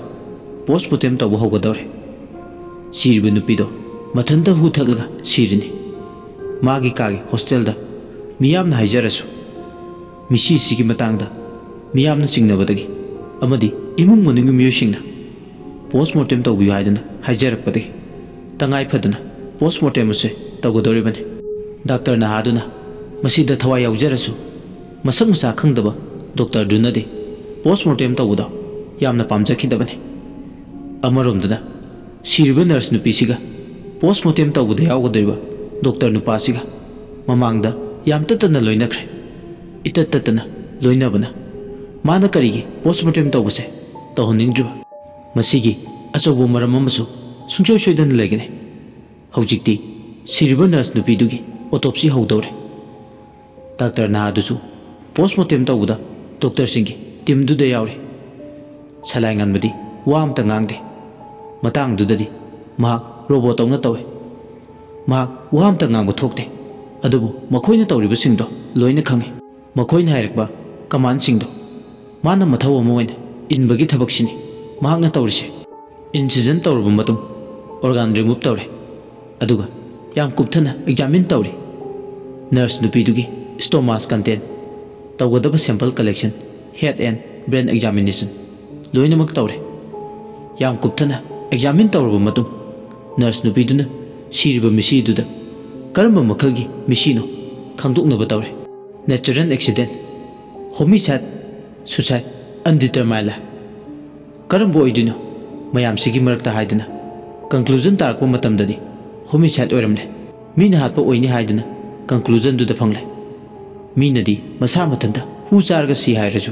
ꯄꯣꯁꯃꯣꯔꯇꯦꯝ ꯇꯧꯕ ꯍꯧꯒꯗꯧꯔꯦ꯫ ꯁꯤꯔꯤꯕ ꯅꯨꯄꯤꯗꯣ ꯃꯊꯟꯇ ꯍꯨ ꯊꯛꯂꯒ ꯁꯤꯔꯤꯅꯤ꯫ ꯃꯥꯒꯤ ꯀꯥꯒꯤ ꯍꯣꯁꯇꯦꯜꯗ ꯃꯤꯌꯥꯝꯅ ꯍꯥꯏꯖꯔꯁꯨ ꯃꯤꯁꯤꯁꯤꯒꯤ ꯃꯇꯥꯡꯗ ꯃꯤꯌꯥꯝꯅ ꯆꯤꯡꯅꯕꯗꯒꯤ ꯑꯃꯗꯤ ꯏꯃꯨꯡ ꯃꯅꯨꯡꯒꯤ ꯃꯤꯑꯣꯏꯁꯤꯡꯅ ꯄꯣꯁꯃꯣꯔꯇꯦꯝ ꯇꯧꯕꯤꯌꯨ ꯍꯥꯏꯗꯨꯅ ꯍꯥꯏꯖꯔꯛꯄꯗꯒꯤ ꯇꯉꯥꯏ ꯐꯗꯅ ꯄꯣꯁꯃꯣꯔꯇꯦꯝ ꯑꯁꯦ ꯇꯧꯒꯗꯧꯔꯤꯕꯅꯤ꯫ ꯗꯥꯛꯇꯔ ꯅꯍꯥꯗꯨꯅ ꯃꯁꯤꯗ ꯊꯋꯥꯏ ꯌꯥꯎꯖꯔꯁꯨ ꯃꯁꯛ ꯃꯁꯥ ꯈꯪꯗꯕ ꯗꯣꯛꯇꯔꯗꯨꯅꯗꯤ ꯄꯣꯁꯃꯣꯔꯇꯦꯝ ꯇꯧꯕꯗꯣ ꯌꯥꯝꯅ ꯄꯥꯝꯖꯈꯤꯗꯕꯅꯤ꯫ ꯑꯃꯔꯣꯝꯗꯅ ꯁꯤꯔꯤꯕ ꯅꯔꯁ ꯅꯨꯄꯤꯁꯤꯒ ꯄꯣꯁꯃꯣꯔꯇꯦꯝ ꯇꯧꯕꯗ ꯌꯥꯎꯒꯗꯧꯔꯤꯕ ꯗꯣꯛꯇꯔ ꯅꯨꯄꯥꯁꯤꯒ ꯃꯃꯥꯡꯗ ꯌꯥꯝ ꯇꯠꯇꯅ ꯂꯣꯏꯅꯈ꯭ꯔꯦ꯫ ꯏꯇꯠ ꯇꯠꯇꯅ ꯂꯣꯏꯅꯕꯅ ꯃꯥꯅ ꯀꯔꯤꯒꯤ ꯄꯣꯁꯃꯣꯔꯇꯦꯝ ꯇꯧꯕꯁꯦ ꯇꯧꯍꯟꯅꯤꯡꯗ꯭ꯔꯤꯕ? ꯃꯁꯤꯒꯤ ꯑꯆꯧꯕ ꯃꯔꯝ ꯑꯃꯁꯨ ꯁꯨꯡꯁꯣꯏ ꯁꯣꯏꯗꯅ ꯂꯩꯒꯅꯤ꯫ ꯍꯧꯖꯤꯛꯇꯤ ꯁꯤꯔꯤꯕ ꯅꯔꯁ ꯅꯨꯄꯤꯗꯨꯒꯤ ꯑꯣꯇꯣꯞꯁꯤ ꯍꯧꯗꯧꯔꯦ꯫ ꯗꯥꯛꯇꯔ ꯅꯍꯥꯗꯨꯁꯨ ꯄꯣꯁꯃꯣꯔꯇꯦꯝ ꯇꯧꯕꯗ ꯗꯣꯛꯇꯔꯁꯤꯡꯒꯤ ꯇꯤꯝꯗꯨꯗ ꯌꯥꯎꯔꯤ꯫ ꯁꯂꯥꯏ ꯉꯥꯟꯕꯗꯤ ꯋꯥ ꯑꯝꯇ ꯉꯥꯡꯗꯦ꯫ ꯃꯇꯥꯡꯗꯨꯗꯗꯤ ꯃꯍꯥꯛ ꯔꯣꯕꯣꯠ ꯇꯧꯅ ꯇꯧꯏ꯫ ꯃꯍꯥꯛ ꯋꯥ ꯑꯝꯇ ꯉꯥꯡꯕ ꯊꯣꯛꯇꯦ꯫ ꯑꯗꯨꯕꯨ ꯃꯈꯣꯏꯅ ꯇꯧꯔꯤꯕꯁꯤꯡꯗꯣ ꯂꯣꯏꯅ ꯈꯪꯏ꯫ ꯃꯈꯣꯏꯅ ꯍꯥꯏꯔꯛꯄ ꯀꯃꯥꯟꯁꯤꯡꯗꯣ ꯃꯥꯅ ꯃꯊꯧ ꯑꯃ ꯑꯣꯏꯅ ꯏꯟꯕꯒꯤ ꯊꯕꯛꯁꯤꯅꯤ ꯃꯍꯥꯛꯅ ꯇꯧꯔꯤꯁꯦ꯫ ꯏꯟꯁꯤꯖꯟ ꯇꯧꯔꯕ ꯃꯇꯨꯡ ꯑꯣꯔꯒꯥꯟ ꯔꯤꯃꯨꯚ ꯇꯧꯔꯦ꯫ ꯑꯗꯨꯒ ꯌꯥꯝ ꯀꯨꯞꯊꯅ ꯑꯦꯛꯖꯥꯃꯤꯟ ꯇꯧꯔꯦ꯫ ꯅꯔꯁ ꯅꯨꯄꯤꯗꯨꯒꯤ ꯁ꯭ꯇꯣꯃꯥꯁ ꯀꯟꯇꯦꯟ, ꯇꯧꯒꯗꯕ sample collection, head and brain examination ꯂꯣꯏꯅꯃꯛ ꯇꯧꯔꯦ꯫ ꯌꯥꯝ ꯀꯨꯞꯊꯅ ꯑꯦꯛꯖꯥꯃꯤꯟ ꯇꯧꯔꯕ ꯃꯇꯨꯡ ꯅꯔꯁ ꯅꯨꯄꯤꯗꯨꯅ ꯁꯤꯔꯤꯕ ꯃꯤꯁꯤꯗꯨꯗ ꯀꯔꯝꯕ ꯃꯈꯜꯒꯤ ꯃꯤꯁꯤꯅꯣ ꯈꯪꯗꯣꯛꯅꯕ ꯇꯧꯔꯦ꯫ Natural accident, homicide, suicide, undetermined life. ꯀꯔꯝꯕ ꯑꯣꯏꯗꯣꯏꯅꯣ ꯃꯌꯥꯝꯁꯤꯒꯤ ꯃꯔꯛꯇ ꯍꯥꯏꯗꯅ ꯀꯟꯀ꯭ꯂꯨꯖꯟ ꯇꯥꯔꯛꯄ ꯃꯇꯝꯗꯗꯤ ꯍꯣꯃꯤꯁꯥꯏꯗ ꯑꯣꯏꯔꯝꯂꯦ꯫ ꯃꯤꯅ ꯍꯥꯠꯄ ꯑꯣꯏꯅꯤ ꯍꯥꯏꯗꯨꯅ ꯀꯟꯀ꯭ꯂꯨꯖꯟꯗꯨꯗ ꯐꯪꯂꯦ꯫ ꯃꯤꯅꯗꯤ ꯃꯁꯥ ꯃꯊꯟꯇ ꯍꯨ ꯆꯥꯔꯒ ꯁꯤ ꯍꯥꯏꯔꯁꯨ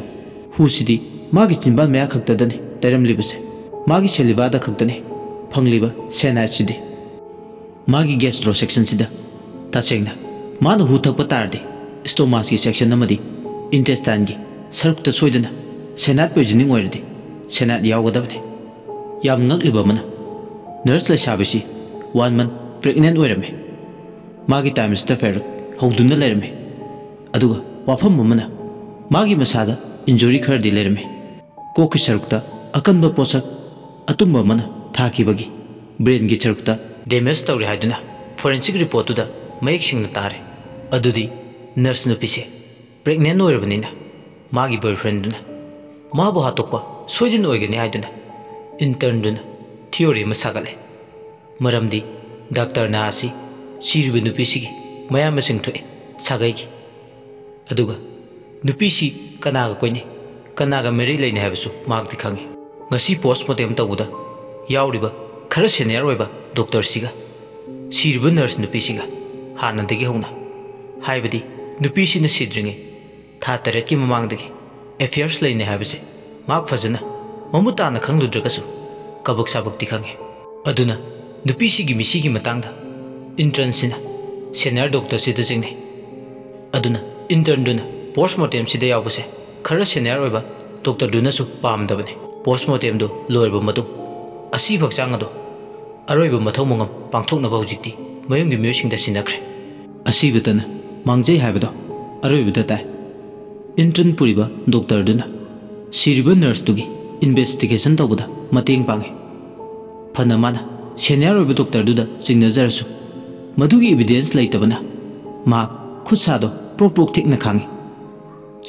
ꯍꯨꯁꯤꯗꯤ ꯃꯥꯒꯤ ꯆꯤꯟꯕꯥꯜ ꯃꯌꯥ ꯈꯛꯇꯗꯅꯤ ꯇꯩꯔꯝꯂꯤꯕꯁꯦ꯫ ꯃꯥꯒꯤ ꯁꯦꯂꯤꯕꯥꯗ ꯈꯛꯇꯅꯤ ꯐꯪꯂꯤꯕ ꯁꯦꯅꯥꯏꯠꯁꯤꯗꯤ꯫ ꯃꯥꯒꯤ ꯒꯦꯁꯇ꯭ꯔꯣ ꯁꯦꯛꯁꯟꯁꯤꯗ ꯇꯁꯦꯡꯅ ꯃꯥꯅ ꯍꯨ ꯊꯛꯄ ꯇꯥꯔꯗꯤ ꯁ꯭ꯇꯣꯃꯥꯁꯀꯤ ꯁꯦꯛꯁꯟ ꯑꯃꯗꯤ ꯏꯟꯇꯦꯁꯇꯥꯏꯟꯒꯤ ꯁꯔꯨꯛꯇ ꯁꯣꯏꯗꯅ ꯁꯦꯅꯥꯏꯠ ꯄꯣꯏꯖꯅꯤꯡ ꯑꯣꯏꯔꯗꯤ ꯁꯦꯅꯥꯏꯠ ꯌꯥꯎꯒꯗꯕꯅꯤ꯫ ꯌꯥꯝ ꯉꯛꯂꯤꯕ ꯑꯃꯅ ꯅꯔꯁ ꯂꯩꯁꯥꯕꯤꯁꯤ ꯋꯥꯟ ꯃꯟ ꯄ꯭ꯔꯦꯒꯅꯦꯟ ꯑꯣꯏꯔꯝꯃꯤ꯫ ꯃꯥꯒꯤ ꯇꯥꯏꯝꯁꯇ ꯐꯦꯔꯨꯠ ꯍꯧꯗꯨꯅ ꯂꯩꯔꯝꯃꯤ꯫ ꯑꯗꯨꯒ ꯋꯥꯐꯝ ꯑꯃꯅ ꯃꯥꯒꯤ ꯃꯁꯥꯗ ꯏꯟꯖꯨꯔꯤ ꯈꯔꯗꯤ ꯂꯩꯔꯝꯃꯤ꯫ ꯀꯣꯛꯀꯤ ꯁꯔꯨꯛꯇ ꯑꯀꯟꯕ ꯄꯣꯠꯁꯛ ꯑꯇꯨꯝꯕ ꯑꯃꯅ ꯊꯥꯈꯤꯕꯒꯤ ꯕ꯭ꯔꯦꯟꯒꯤ ꯁꯔꯨꯛꯇ ꯗꯦꯃꯦꯖ ꯇꯧꯔꯦ ꯍꯥꯏꯗꯨꯅ ꯐꯣꯔꯦꯟꯁꯤꯛ ꯔꯤꯄꯣꯔꯠꯇꯨꯗ ꯃꯌꯦꯛ ꯁꯦꯡꯅ ꯇꯥꯔꯦ꯫ ꯑꯗꯨꯗꯤ ꯅꯔꯁ ꯅꯨꯄꯤꯁꯦ ꯄ꯭ꯔꯦꯒꯅꯦꯟ ꯑꯣꯏꯔꯕꯅꯤꯅ ꯃꯥꯒꯤ ꯕꯣꯏꯐ꯭ꯔꯦꯟꯗꯨꯅ ꯃꯥꯕꯨ ꯍꯥꯠꯇꯣꯛꯄ ꯁꯣꯏꯗꯅ ꯑꯣꯏꯒꯅꯤ ꯍꯥꯏꯗꯨꯅ ꯏꯟꯇꯔꯟꯗꯨꯅ ꯊꯤꯑꯣꯔꯤ ꯑꯃ ꯁꯥꯒꯠꯂꯦ꯫ ꯃꯔꯝꯗꯤ ꯗꯥꯛꯇꯔ ꯅꯥ ꯑꯁꯤ ꯁꯤꯔꯤꯕ ꯅꯨꯄꯤꯁꯤꯒꯤ ꯃꯌꯥꯝꯕꯁꯤꯡ ꯊꯣꯛꯑꯦ ꯁꯥꯒꯩꯒꯤ꯫ ꯑꯗꯨꯒ ꯅꯨꯄꯤꯁꯤ ꯀꯅꯥꯒ ꯀꯣꯏꯅꯩ, ꯀꯅꯥꯒ ꯃꯔꯤ ꯂꯩꯅꯩ ꯍꯥꯏꯕꯁꯨ ꯃꯍꯥꯛꯇꯤ ꯈꯪꯉꯤ꯫ ꯉꯁꯤ ꯄꯣꯁꯃꯣꯔꯇꯦꯝ ꯇꯧꯕꯗ ꯌꯥꯎꯔꯤꯕ ꯈꯔ ꯁꯦꯅꯤꯌꯔ ꯑꯣꯏꯕ ꯗꯣꯛꯇꯔꯁꯤꯒ ꯁꯤꯔꯤꯕ ꯅꯔꯁ ꯅꯨꯄꯤꯁꯤꯒ ꯍꯥꯟꯅꯗꯒꯤ ꯍꯧꯅ, ꯍꯥꯏꯕꯗꯤ ꯅꯨꯄꯤꯁꯤꯅ ꯁꯤꯗ꯭ꯔꯤꯉꯩ ꯊꯥ ꯇꯔꯦꯠꯀꯤ ꯃꯃꯥꯡꯗꯒꯤ ꯑꯦꯐꯤꯌꯔꯁ ꯂꯩꯅꯩ ꯍꯥꯏꯕꯁꯦ ꯃꯍꯥꯛ ꯐꯖꯅ ꯃꯃꯨꯠ ꯇꯥꯅ ꯈꯪꯂꯨꯗ꯭ꯔꯒꯁꯨ ꯀꯕꯛ ꯁꯥꯕꯛꯇꯤ ꯈꯪꯉꯤ꯫ ꯑꯗꯨꯅ ꯅꯨꯄꯤꯁꯤꯒꯤ ꯃꯤꯁꯤꯒꯤ ꯃꯇꯥꯡꯗ ꯏꯟꯇꯔꯟꯁꯤꯅ ꯁꯦꯅꯤꯌꯔ ꯗꯣꯛꯇꯔꯁꯤꯗ ꯆꯤꯡꯅꯩ꯫ ꯑꯗꯨꯅ ꯏꯟꯇꯔꯟꯗꯨꯅ ꯄꯣꯁꯃꯣꯔꯇꯦꯝꯁꯤꯗ ꯌꯥꯎꯕꯁꯦ ꯈꯔ ꯁꯦꯅꯤꯌꯔ ꯑꯣꯏꯕ ꯗꯣꯛꯇꯔꯗꯨꯅꯁꯨ ꯄꯥꯝꯗꯕꯅꯤ꯫ ꯄꯣꯁꯃꯣꯔꯇꯦꯝꯗꯨ ꯂꯣꯏꯔꯕ ꯃꯇꯨꯡ ꯑꯁꯤꯕ ꯍꯛꯆꯥꯡ ꯑꯗꯨ ꯑꯔꯣꯏꯕ ꯃꯊꯧ ꯃꯉꯝ ꯄꯥꯡꯊꯣꯛꯅꯕ ꯍꯧꯖꯤꯛꯇꯤ ꯃꯌꯨꯝꯒꯤ ꯃꯤꯑꯣꯏꯁꯤꯡꯗ ꯁꯤꯟꯅꯈ꯭ꯔꯦ꯫ ꯑꯁꯤꯕꯇꯅ ꯃꯥꯡꯖꯩ ꯍꯥꯏꯕꯗꯣ ꯑꯔꯣꯏꯕꯗ ꯇꯥꯏ꯫ ꯏꯟꯇꯔꯟ ꯄꯨꯔꯤꯕ ꯗꯣꯛꯇꯔꯗꯨꯅ ꯁꯤꯔꯤꯕ ꯅꯔꯁꯇꯨꯒꯤ ꯏꯟꯚꯦꯁꯇꯤꯒꯦꯁꯟ ꯇꯧꯕꯗ ꯃꯇꯦꯡ ꯄꯥꯡꯉꯤ꯫ ꯐꯅ ꯃꯥꯅ ꯁꯦꯅꯤꯌꯔ ꯑꯣꯏꯕ ꯗꯣꯛꯇꯔꯗꯨꯗ ꯆꯤꯡꯅꯖꯔꯁꯨ, ꯃꯗꯨꯒꯤ ꯏꯚꯤꯗꯦꯟꯁ ꯂꯩꯇꯕꯅ ꯃꯍꯥꯛ ꯈꯨꯠ ꯁꯥꯗꯣ ꯄ꯭ꯔꯣꯛ ꯄ꯭ꯔꯣꯛ ꯊꯦꯛꯅ ꯈꯥꯡꯉꯤ꯫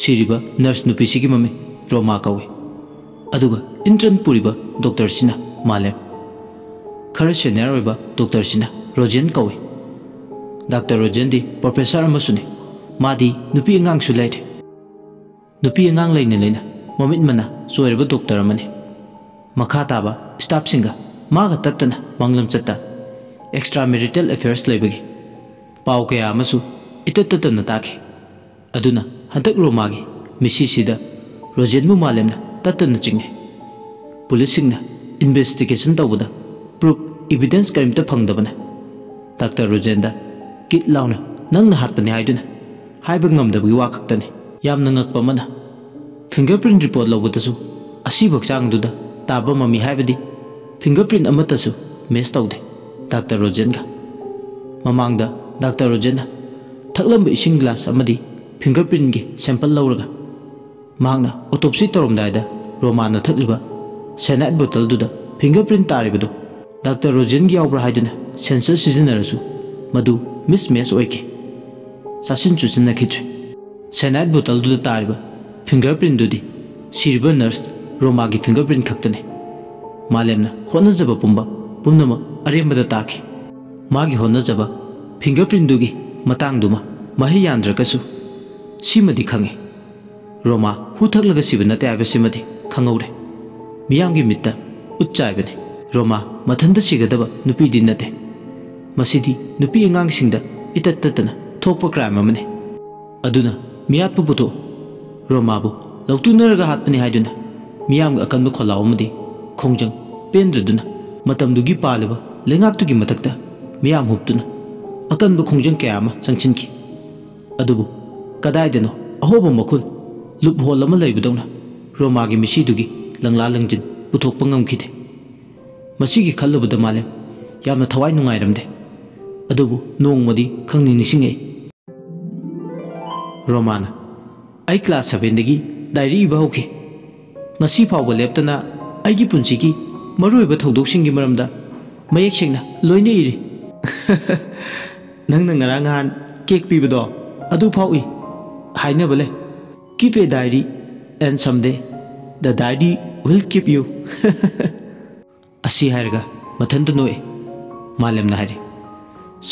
ꯁꯤꯔꯤꯕ ꯅꯔꯁ ꯅꯨꯄꯤꯁꯤꯒꯤ ꯃꯃꯤꯡ ꯔꯣꯃꯥ ꯀꯧꯏ꯫ ꯑꯗꯨꯒ ꯏꯟꯇꯔꯟ ꯄꯨꯔꯤꯕ ꯗꯣꯛꯇꯔꯁꯤꯅ ꯃꯥꯂꯦꯝ꯫ ꯈꯔ ꯁꯦꯅꯤꯌꯔ ꯑꯣꯏꯕ ꯗꯣꯛꯇꯔꯁꯤꯅ ꯔꯣꯖꯦꯟ ꯀꯧꯏ꯫ ꯗꯥꯛꯇꯔ ꯔꯣꯖꯦꯟꯗꯤ ꯄ꯭ꯔꯣꯐꯦꯁꯔ ꯑꯃꯁꯨꯅꯤ꯫ ꯃꯥꯗꯤ ꯅꯨꯄꯤ ꯑꯉꯥꯡꯁꯨ ꯂꯩꯔꯦ꯫ ꯅꯨꯄꯤ ꯑꯉꯥꯡ ꯂꯩꯅ ꯂꯩꯅ ꯃꯃꯤꯠ ꯃꯅꯥ ꯆꯣꯏꯔꯕ ꯗꯣꯛꯇꯔ ꯑꯃꯅꯤ꯫ ꯃꯈꯥ ꯇꯥꯕ ꯁ꯭ꯇꯥꯐꯁꯤꯡꯒ ꯃꯥꯒ ꯇꯠꯇꯅ ꯃꯪꯂꯝꯆꯠꯇ ꯑꯦꯛꯁꯇ꯭ꯔꯥ ꯃꯦꯔꯤꯇꯦꯜ ꯑꯦꯐꯤꯌꯔꯁ ꯂꯩꯕꯒꯤ ꯄꯥꯎ ꯀꯌꯥ ꯑꯃꯁꯨ ꯏꯇꯠ ꯇꯠꯇꯅ ꯇꯥꯈꯤ꯫ ꯑꯗꯨꯅ ꯍꯟꯗꯛ ꯔꯣꯃꯥꯒꯤ ꯃꯤꯁꯤꯁꯤꯗ ꯔꯣꯖꯦꯟꯕꯨ ꯃꯥꯂꯦꯝꯅ ꯇꯠꯇꯅ ꯆꯤꯡꯅꯩ꯫ ꯄꯨꯂꯤꯁꯁꯤꯡꯅ ꯏꯟꯚꯦꯁꯇꯤꯒꯦꯁꯟ ꯇꯧꯕꯗ ꯄ꯭ꯔꯨꯐ, ꯏꯚꯤꯗꯦꯟꯁ ꯀꯔꯤꯝꯇ ꯐꯪꯗꯕꯅ ꯗꯥꯛꯇꯔ ꯔꯣꯖꯦꯟꯗ ꯀꯤꯠ ꯂꯥꯎꯅ "ꯅꯪꯅ ꯍꯥꯠꯄꯅꯤ" ꯍꯥꯏꯗꯨꯅ ꯍꯥꯏꯕ ꯉꯝꯗꯕꯒꯤ ꯋꯥ ꯈꯛꯇꯅꯤ꯫ ꯌꯥꯝꯅ ꯉꯛꯄ ꯑꯃꯅ, ꯐꯤꯡꯒꯔ ꯄ꯭ꯔꯤꯟ ꯔꯤꯄꯣꯔꯠ ꯂꯧꯕꯗꯁꯨ ꯑꯁꯤꯕ ꯍꯛꯆꯥꯡꯗꯨꯗ ꯇꯥꯕ ꯃꯃꯤ, ꯍꯥꯏꯕꯗꯤ ꯐꯤꯡꯒꯔ ꯄ꯭ꯔꯤꯟ ꯑꯃꯠꯇꯁꯨ ꯃꯦꯆ ꯇꯧꯗꯦ꯫ ꯗꯥꯛꯇꯔ ꯔꯣꯖꯦꯟꯒ ꯃꯃꯥꯡꯗ ꯗꯥꯛꯇꯔ ꯔꯣꯖꯦꯟꯅ ꯊꯛꯂꯝꯕ ꯏꯁꯤꯡ ꯒ꯭ꯂꯥꯁ ꯑꯃꯗꯤ ꯐꯤꯡꯒꯔ ꯄ꯭ꯔꯤꯟꯒꯤ ꯁꯦꯝꯄꯜ ꯂꯧꯔꯒ ꯃꯍꯥꯛꯅ ꯑꯣꯇꯣꯞꯁꯤ ꯇꯧꯔꯝꯗꯥꯏꯗ ꯔꯣꯃꯥꯅ ꯊꯛꯂꯤꯕ ꯁꯦꯅꯥꯏꯠ ꯕꯣꯇꯜꯗꯨꯗ ꯐꯤꯡꯒꯔ ꯄ꯭ꯔꯤꯟ ꯇꯥꯔꯤꯕꯗꯨ ꯗꯥꯛꯇꯔ ꯔꯣꯖꯦꯟꯒꯤ ꯌꯥꯎꯕ꯭ꯔꯥ ꯍꯥꯏꯗꯨꯅ ꯁꯦꯟꯁꯔ ꯁꯤꯖꯤꯟꯅꯔꯁꯨ ꯃꯗꯨ ꯃꯤꯁꯃꯦꯆ ꯑꯣꯏꯈꯤ꯫ ꯆꯥꯁꯤꯟ ꯆꯨꯁꯤꯟꯅꯈꯤꯗ꯭ꯔꯦ꯫ ꯁꯦꯅꯥꯏꯠ ꯕꯣꯇꯜꯗꯨꯗ ꯇꯥꯔꯤꯕ ꯐꯤꯡꯒꯔ ꯄ꯭ꯔꯤꯟꯗꯨꯗꯤ ꯁꯤꯔꯤꯕ ꯅꯔꯁ ꯔꯣꯃꯥꯒꯤ ꯐꯤꯡꯒꯔ ꯄ꯭ꯔꯤꯟ ꯈꯛꯇꯅꯤ꯫ ꯃꯥꯂꯦꯝꯅ ꯍꯣꯠꯅꯖꯕ ꯄꯨꯝꯕ ꯄꯨꯝꯅꯃꯛ ꯑꯔꯦꯝꯕꯗ ꯇꯥꯈꯤ꯫ ꯃꯥꯒꯤ ꯍꯣꯠꯅꯖꯕ ꯐꯤꯡꯒꯔ ꯄ꯭ꯔꯤꯟꯗꯨꯒꯤ ꯃꯇꯥꯡꯗꯨꯃ ꯃꯍꯩ ꯌꯥꯟꯗ꯭ꯔꯒꯁꯨ ꯁꯤꯃꯗꯤ ꯈꯪꯉꯤ, ꯔꯣꯃꯥ ꯍꯨ ꯊꯛꯂꯒ ꯁꯤꯕ ꯅꯠꯇꯦ ꯍꯥꯏꯕꯁꯤꯃꯗꯤ ꯈꯪꯍꯧꯔꯦ꯫ ꯃꯤꯌꯥꯝꯒꯤ ꯃꯤꯠꯇ ꯎꯠ ꯆꯥꯏꯕꯅꯤ꯫ ꯔꯣꯃꯥ ꯃꯊꯟꯇ ꯁꯤꯒꯗꯕ ꯅꯨꯄꯤꯗꯤ ꯅꯠꯇꯦ꯫ ꯃꯁꯤꯗꯤ ꯅꯨꯄꯤ ꯑꯉꯥꯡꯁꯤꯡꯗ ꯏꯇꯠ ꯇꯠꯇꯅ ꯊꯣꯛꯄ ꯀ꯭ꯔꯥꯏꯝ ꯑꯃꯅꯤ꯫ ꯑꯗꯨꯅ ꯃꯤꯌꯥꯠꯄ ꯄꯨꯊꯣꯛ ꯔꯣꯃꯥꯕꯨ ꯂꯧꯇꯨꯅꯔꯒ ꯍꯥꯠꯄꯅꯤ ꯍꯥꯏꯗꯨꯅ ꯃꯤꯌꯥꯝꯒꯤ ꯑꯀꯟꯕ ꯈꯣꯜꯂꯥꯎ ꯑꯃꯗꯤ ꯈꯣꯡꯖꯪ ꯄꯦꯟꯗ꯭ꯔꯗꯨꯅ ꯃꯇꯝꯗꯨꯒꯤ ꯄꯥꯜꯂꯤꯕ ꯂꯩꯉꯥꯛꯇꯨꯒꯤ ꯃꯊꯛꯇ ꯃꯤꯌꯥꯝ ꯍꯨꯞꯇꯨꯅ ꯑꯀꯟꯕ ꯈꯣꯡꯖꯪ ꯀꯌꯥ ꯑꯃ ꯆꯪꯁꯤꯟꯈꯤ꯫ ꯑꯗꯨꯕꯨ ꯀꯗꯥꯏꯗꯅꯣ ꯑꯍꯣꯕ ꯃꯈꯨꯜ, ꯂꯨꯞ ꯍꯣꯜ ꯑꯃ ꯂꯩꯕꯗꯧꯅ ꯔꯣꯃꯥꯒꯤ ꯃꯤꯁꯤꯗꯨꯒꯤ ꯂꯪꯂꯥ ꯂꯪꯖꯤꯟ ꯄꯨꯊꯣꯛꯄ ꯉꯝꯈꯤꯗꯦ꯫ ꯃꯁꯤꯒꯤ ꯈꯜꯂꯨꯕꯗ ꯃꯥꯂꯦꯝ ꯌꯥꯝꯅ ꯊꯋꯥꯏ ꯅꯨꯡꯉꯥꯏꯔꯝꯗꯦ꯫ ꯑꯗꯨꯕꯨ ꯅꯣꯡꯃꯗꯤ ꯈꯪꯅꯤꯡ ꯅꯤꯡꯁꯤꯡꯉꯛꯏ꯫ ꯔꯣꯃꯥꯅ, "ꯑꯩ ꯀ꯭ꯂꯥꯁ ꯁꯚꯦꯟꯗꯒꯤ ꯗꯥꯏꯔꯤ ꯏꯕ ꯍꯧꯈꯤ꯫ ꯉꯁꯤ ꯐꯥꯎꯕ ꯂꯦꯞꯇꯅ ꯑꯩꯒꯤ ꯄꯨꯟꯁꯤꯒꯤ ꯃꯔꯨꯑꯣꯏꯕ ꯊꯧꯗꯣꯛꯁꯤꯡꯒꯤ ꯃꯔꯝꯗ ꯃꯌꯦꯛ ꯁꯦꯡꯅ ꯂꯣꯏꯅ ꯏꯔꯤ꯫" "ꯅꯪꯅ ꯉꯔꯥꯡ ꯅꯍꯥꯟ ꯀꯦꯛ ꯄꯤꯕꯗꯣ ꯑꯗꯨ ꯐꯥꯎ ꯏ꯫ ꯍꯥꯏꯅꯕ ꯂꯩ, 'Keep a diary and someday the diary will keep you.'" ꯑꯁꯤ ꯍꯥꯏꯔꯒ ꯃꯊꯟꯇ ꯅꯣꯛꯑꯦ꯫ ꯃꯥꯂꯦꯝꯅ ꯍꯥꯏꯔꯦ,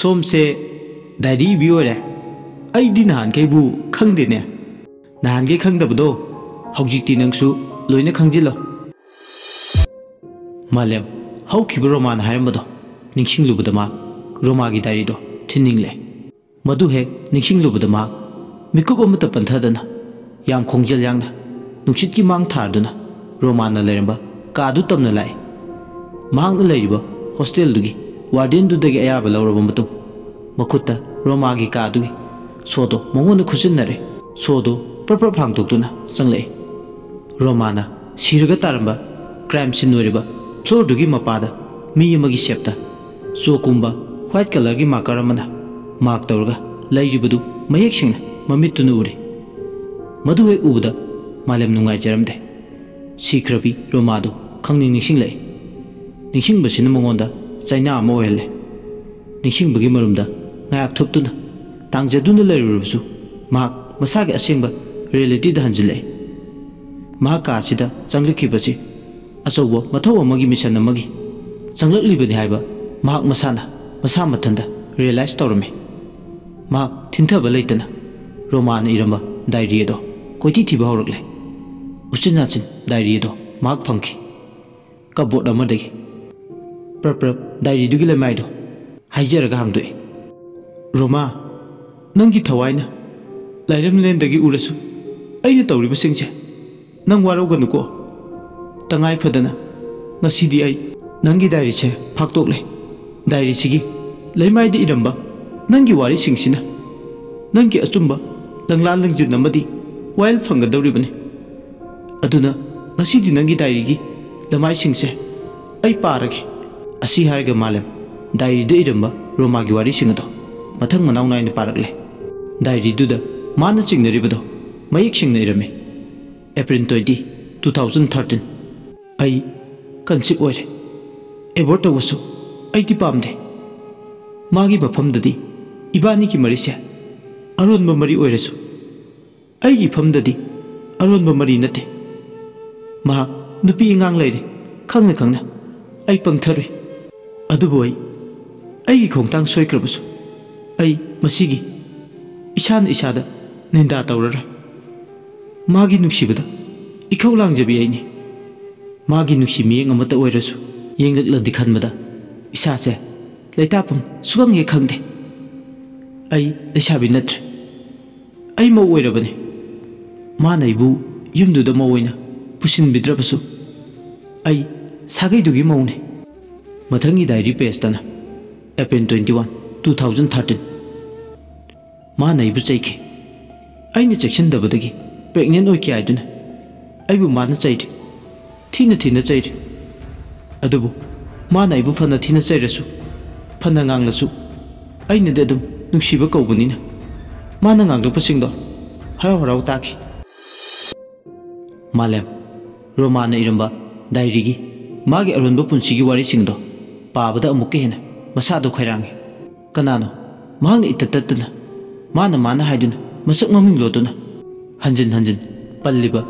"ꯁꯣꯝꯁꯦ ꯗꯥꯏꯔꯤ ꯏꯕꯤ ꯑꯣꯏꯔꯦ? ꯑꯩꯗꯤ ꯅꯍꯥꯟꯈꯩꯕꯨ ꯈꯪꯗꯦꯅꯦ꯫" "ꯅꯍꯥꯟꯈꯩ ꯈꯪꯗꯕꯗꯣ ꯍꯧꯖꯤꯛꯇꯤ ꯅꯪꯁꯨ ꯂꯣꯏꯅ ꯈꯪꯖꯤꯜꯂꯣ꯫" ꯃꯥꯂꯦꯝ ꯍꯧꯈꯤꯕ ꯔꯣꯃꯥꯅ ꯍꯥꯏꯔꯝꯕꯗꯣ ꯅꯤꯡꯁꯤꯡꯂꯨꯕꯗ ꯃꯍꯥꯛ ꯔꯣꯃꯥꯒꯤ ꯗꯥꯏꯔꯤꯗꯣ ꯊꯤꯟꯅꯤꯡꯂꯦ꯫ ꯃꯗꯨ ꯍꯦꯛ ꯅꯤꯡꯁꯤꯡꯂꯨꯕꯗ ꯃꯍꯥꯛ ꯃꯤꯀꯨꯞ ꯑꯃꯠꯇ ꯄꯟꯊꯗꯅ ꯌꯥꯝ ꯈꯣꯡꯖꯦꯜ ꯌꯥꯡꯅ ꯅꯨꯡꯁꯤꯠꯀꯤ ꯃꯥꯡ ꯊꯥꯔꯗꯨꯅ ꯔꯣꯃꯥꯟꯅ ꯂꯩꯔꯝꯕ ꯀꯥꯗꯨ ꯇꯝꯅ ꯂꯥꯛꯏ꯫ ꯃꯍꯥꯛꯅ ꯂꯩꯔꯤꯕ ꯍꯣꯁꯇꯦꯜꯗꯨꯒꯤ ꯋꯥꯔꯗꯦꯟꯗꯨꯗꯒꯤ ꯑꯌꯥꯕ ꯂꯧꯔꯕ ꯃꯇꯨꯡ ꯃꯈꯨꯠꯇ ꯔꯣꯃꯥꯒꯤ ꯀꯥꯗꯨꯒꯤ ꯁꯣꯗꯣ ꯃꯉꯣꯟꯗ ꯈꯨꯠꯁꯤꯟꯅꯔꯦ꯫ ꯁꯣꯗꯣ ꯄ꯭ꯔꯞ ꯄ꯭ꯔꯞ ꯍꯥꯡꯗꯣꯛꯇꯨꯅ ꯆꯪꯂꯛꯏ꯫ ꯔꯣꯃꯥꯅ ꯁꯤꯔꯒ ꯇꯥꯔꯝꯕ ꯀ꯭ꯔꯥꯏꯝ ꯁꯤꯟ ꯑꯣꯏꯔꯤꯕ ꯐ꯭ꯂꯣꯔꯗꯨꯒꯤ ꯃꯄꯥꯗ ꯃꯤ ꯑꯃꯒꯤ ꯁꯦꯞꯇ ꯆꯣꯀꯨꯝꯕ ꯋꯥꯏꯠ ꯀꯂꯔꯒꯤ ꯃꯥꯔꯀꯔ ꯑꯃꯅ ꯃꯥꯔꯛ ꯇꯧꯔꯒ ꯂꯩꯔꯤꯕꯗꯨ ꯃꯌꯦꯛ ꯁꯦꯡꯅ ꯃꯃꯤꯠꯇꯨꯅ ꯎꯔꯦ꯫ ꯃꯗꯨ ꯍꯦꯛ ꯎꯕꯗ ꯃꯥꯂꯦꯝ ꯅꯨꯡꯉꯥꯏꯖꯔꯝꯗꯦ꯫ ꯁꯤꯈ꯭ꯔꯕꯤ ꯔꯣꯃꯥꯗꯨ ꯈꯪꯅꯤꯡ ꯅꯤꯡꯁꯤꯡꯂꯛꯏ꯫ ꯅꯤꯡꯁꯤꯡꯕꯁꯤꯅ ꯃꯉꯣꯟꯗ ꯆꯩꯅꯥ ꯑꯃ ꯑꯣꯏꯍꯜꯂꯦ꯫ ꯅꯤꯡꯁꯤꯡꯕꯒꯤ ꯃꯔꯨꯝꯗ ꯉꯥꯏꯍꯥꯛ ꯊꯨꯞꯇꯨꯅ ꯇꯥꯡꯖꯗꯨꯅ ꯂꯩꯔꯨꯔꯕꯁꯨ ꯃꯍꯥꯛ ꯃꯁꯥꯒꯤ ꯑꯁꯦꯡꯕ ꯔꯤꯌꯦꯂꯤꯇꯤꯗ ꯍꯟꯖꯤꯜꯂꯛꯏ꯫ ꯃꯍꯥꯛ ꯀꯥ ꯑꯁꯤꯗ ꯆꯪꯂꯛꯈꯤꯕꯁꯤ ꯑꯆꯧꯕ ꯃꯊꯧ ꯑꯃꯒꯤ ꯃꯤꯁꯟ ꯑꯃꯒꯤ ꯆꯪꯂꯛꯂꯤꯕꯅꯤ ꯍꯥꯏꯕ ꯃꯍꯥꯛ ꯃꯁꯥꯅ ꯃꯁꯥ ꯃꯊꯟꯇ ꯔꯤꯌꯦꯂꯥꯏꯁ ꯇꯧꯔꯝꯃꯤ꯫ ꯃꯍꯥꯛ ꯊꯤꯟꯊꯕ ꯂꯩꯇꯅ ꯔꯣꯃꯥꯅ ꯏꯔꯝꯕ ꯗꯥꯏꯔꯤ ꯑꯗꯣ ꯀꯣꯏꯊꯤ ꯊꯤꯕ ꯍꯧꯔꯛꯂꯦ꯫ ꯎꯆꯤꯟ ꯅꯥꯆꯤꯟ ꯗꯥꯏꯔꯤ ꯑꯗꯣ ꯃꯍꯥꯛ ꯐꯪꯈꯤ꯫ ꯀꯕꯣꯔꯗ ꯑꯃꯗꯒꯤ ꯄ꯭ꯔꯞ ꯄ꯭ꯔꯞ ꯗꯥꯏꯔꯤꯗꯨꯒꯤ ꯂꯩꯃꯥꯏꯗꯣ ꯍꯥꯏꯖꯔꯒ ꯍꯥꯡꯗꯣꯛꯏ꯫ "ꯔꯣꯃꯥ, ꯅꯪꯒꯤ ꯊꯋꯥꯏꯅ ꯂꯥꯏꯔꯦꯝꯂꯦꯟꯗꯒꯤ ꯎꯔꯁꯨ, ꯑꯩꯅ ꯇꯧꯔꯤꯕꯁꯤꯡꯁꯦ ꯅꯪ ꯋꯥꯔꯧꯒꯅꯨꯀꯣ꯫ ꯇꯉꯥꯏ ꯐꯗꯅ ꯉꯁꯤꯗꯤ ꯑꯩ ꯅꯪꯒꯤ ꯗꯥꯏꯔꯤꯁꯦ ꯐꯥꯛꯇꯣꯛꯂꯦ꯫ ꯗꯥꯏꯔꯤꯁꯤꯒꯤ ꯂꯩꯃꯥꯏꯗ ꯏꯔꯝꯕ ꯅꯪꯒꯤ ꯋꯥꯔꯤꯁꯤꯡꯁꯤꯅ ꯅꯪꯒꯤ ꯑꯆꯨꯝꯕ ꯂꯪꯂꯥ ꯂꯪꯖꯤꯟ ꯑꯃꯗꯤ ꯋꯥꯌꯦꯜ ꯐꯪꯒꯗꯧꯔꯤꯕꯅꯤ꯫ ꯑꯗꯨꯅ ꯉꯁꯤꯗꯤ ꯅꯪꯒꯤ ꯗꯥꯏꯔꯤꯒꯤ ꯂꯃꯥꯏꯁꯤꯡꯁꯦ ꯑꯩ ꯄꯥꯔꯒꯦ"꯫ ꯑꯁꯤ ꯍꯥꯏꯔꯒ ꯃꯥꯂꯦꯝ ꯗꯥꯏꯔꯤꯗ ꯏꯔꯝꯕ ꯔꯣꯃꯥꯒꯤ ꯋꯥꯔꯤꯁꯤꯡ ꯑꯗꯣ ꯃꯊꯪ ꯃꯅꯥꯎ ꯅꯥꯏꯅ ꯄꯥꯔꯛꯂꯦ꯫ ꯗꯥꯏꯔꯤꯗꯨꯗ ꯃꯥꯅ ꯆꯤꯡꯅꯔꯤꯕꯗꯣ ꯃꯌꯦꯛ ꯁꯦꯡꯅ ꯏꯔꯝꯃꯤ꯫ "April twenty, two thousand thirteen꯫ ꯑꯩ ꯀꯟꯁꯤꯞ ꯑꯣꯏꯔꯦ꯫ ꯑꯦꯕꯣꯔꯠ ꯇꯧꯕꯁꯨ ꯑꯩꯗꯤ ꯄꯥꯝꯗꯦ꯫ ꯃꯥꯒꯤ ꯃꯐꯝꯗꯗꯤ ꯏꯕꯥꯅꯤꯒꯤ ꯃꯔꯤꯁꯦ ꯑꯔꯣꯟꯕ ꯃꯔꯤ ꯑꯣꯏꯔꯁꯨ, ꯑꯩꯒꯤ ꯏꯐꯝꯗꯗꯤ ꯑꯔꯣꯟꯕ ꯃꯔꯤ ꯅꯠꯇꯦ꯫ ꯃꯍꯥꯛ ꯅꯨꯄꯤ ꯑꯉꯥꯡ ꯂꯩꯔꯦ ꯈꯪꯅ ꯈꯪꯅ꯫ ꯑꯩ ꯄꯪꯊꯔꯨꯏ꯫ ꯑꯗꯨꯕꯨ ꯑꯩ, ꯑꯩꯒꯤ ꯈꯣꯡꯊꯥꯡ ꯁꯣꯏꯈ꯭ꯔꯕꯁꯨ, ꯑꯩ ꯃꯁꯤꯒꯤ ꯏꯁꯥꯅ ꯏꯁꯥꯗ ꯅꯤꯟꯗꯥ ꯇꯧꯔꯔꯣꯏ꯫ ꯃꯥꯒꯤ ꯅꯨꯡꯁꯤꯕꯗ ꯏꯈꯧ ꯂꯥꯡꯖꯕꯤ ꯑꯩꯅꯤ꯫ ꯃꯥꯒꯤ ꯅꯨꯡꯁꯤ ꯃꯤꯠꯌꯦꯡ ꯑꯃꯠꯇ ꯑꯣꯏꯔꯁꯨ ꯌꯦꯡꯂꯛꯂꯗꯤ ꯈꯟꯕꯗ ꯏꯁꯥꯁꯦ ꯂꯩꯇꯥꯐꯝ ꯁꯨꯈꯪ ꯍꯦꯛ ꯈꯪꯗꯦ꯫ ꯑꯩ ꯂꯩꯁꯥꯕꯤ ꯅꯠꯇ꯭ꯔꯦ꯫ ꯑꯩ ꯃꯧ ꯑꯣꯏꯔꯕꯅꯤ꯫ ꯃꯥꯅ ꯑꯩꯕꯨ ꯌꯨꯝꯗꯨꯗ ꯃꯧ ꯑꯣꯏꯅ ꯄꯨꯁꯤꯟꯕꯤꯗ꯭ꯔꯕꯁꯨ, ꯑꯩ ꯁꯥꯒꯩꯗꯨꯒꯤ ꯃꯧꯅꯤ"꯫ ꯃꯊꯪꯒꯤ dairy ꯄꯦꯖꯇꯅ, "April twenty one, two thousand thirteen꯫ ꯃꯥꯅ ꯑꯩꯕꯨ ꯆꯩꯈꯤ꯫ ꯑꯩꯅ ꯆꯦꯛꯁꯤꯟꯗꯕꯗꯒꯤ ꯄ꯭ꯔꯦꯒꯅꯦꯟ ꯑꯣꯏꯈꯤ ꯍꯥꯏꯗꯨꯅ ꯑꯩꯕꯨ ꯃꯥꯅ ꯆꯩꯔꯤ꯫ ꯊꯤꯅ ꯊꯤꯅ ꯆꯩꯔꯤ꯫ ꯑꯗꯨꯕꯨ ꯃꯥꯅ ꯑꯩꯕꯨ ꯐꯅ ꯊꯤꯅ ꯆꯩꯔꯁꯨ, ꯐꯅ ꯉꯥꯡꯂꯁꯨ, ꯑꯩꯅꯗꯤ ꯑꯗꯨꯝ ꯅꯨꯡꯁꯤꯕ ꯀꯧꯕꯅꯤꯅ ꯃꯥꯅ ꯉꯥꯡꯂꯛꯄꯁꯤꯡꯗꯣ ꯍꯔꯥꯎ ꯍꯔꯥꯎ ꯇꯥꯈꯤ"꯫ ꯃꯥꯂꯦꯝ ꯔꯣꯃꯥꯅ ꯏꯔꯝꯕ ꯗꯥꯏꯔꯤꯒꯤ ꯃꯥꯒꯤ ꯑꯔꯣꯟꯕ ꯄꯨꯟꯁꯤꯒꯤ ꯋꯥꯔꯤꯁꯤꯡꯗꯣ ꯄꯥꯕꯗ ꯑꯃꯨꯛꯀ ꯍꯦꯟꯅ ꯃꯁꯥꯗꯣ ꯈꯣꯏꯔꯥꯡꯉꯤ꯫ ꯀꯅꯥꯅꯣ ꯃꯍꯥꯛꯅ ꯏꯇꯠ ꯇꯠꯇꯅ ꯃꯥꯅ ꯃꯥꯅ ꯍꯥꯏꯗꯨꯅ ꯃꯁꯛ ꯃꯃꯤꯡ ꯂꯣꯗꯨꯅ ꯍꯟꯖꯤꯟ ꯍꯟꯖꯤꯟ ꯄꯜꯂꯤꯕ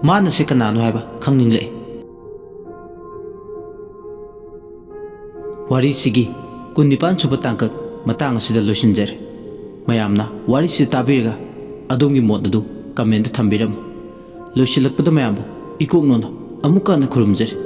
ꯃꯥꯅꯁꯦ ꯀꯅꯥꯅꯣ ꯍꯥꯏꯕ ꯈꯪꯅꯤꯡꯂꯛꯏ꯫ ꯋꯥꯔꯤꯁꯤꯒꯤ ꯀꯨꯟꯅꯤꯄꯥꯟ ꯁꯨꯕ ꯇꯥꯡꯀꯛ ꯃꯇꯥꯡ ꯑꯁꯤꯗ ꯂꯣꯏꯁꯤꯟꯖꯔꯦ꯫ ꯃꯌꯥꯝꯅ ꯋꯥꯔꯤꯁꯤ ꯇꯥꯕꯤꯔꯒ ꯑꯗꯣꯝꯒꯤ ꯃꯣꯠ ꯑꯗꯨ comment ꯊꯝꯕꯤꯔꯝꯃꯨ꯫ ꯂꯣꯏꯁꯤꯜꯂꯛꯄꯗ ꯃꯌꯥꯝꯕꯨ ꯏꯀꯣꯛꯅꯣꯅ ꯑꯃꯨꯛꯀ ꯍꯟꯅ ꯈꯨꯔꯨꯝꯖꯔꯤ꯫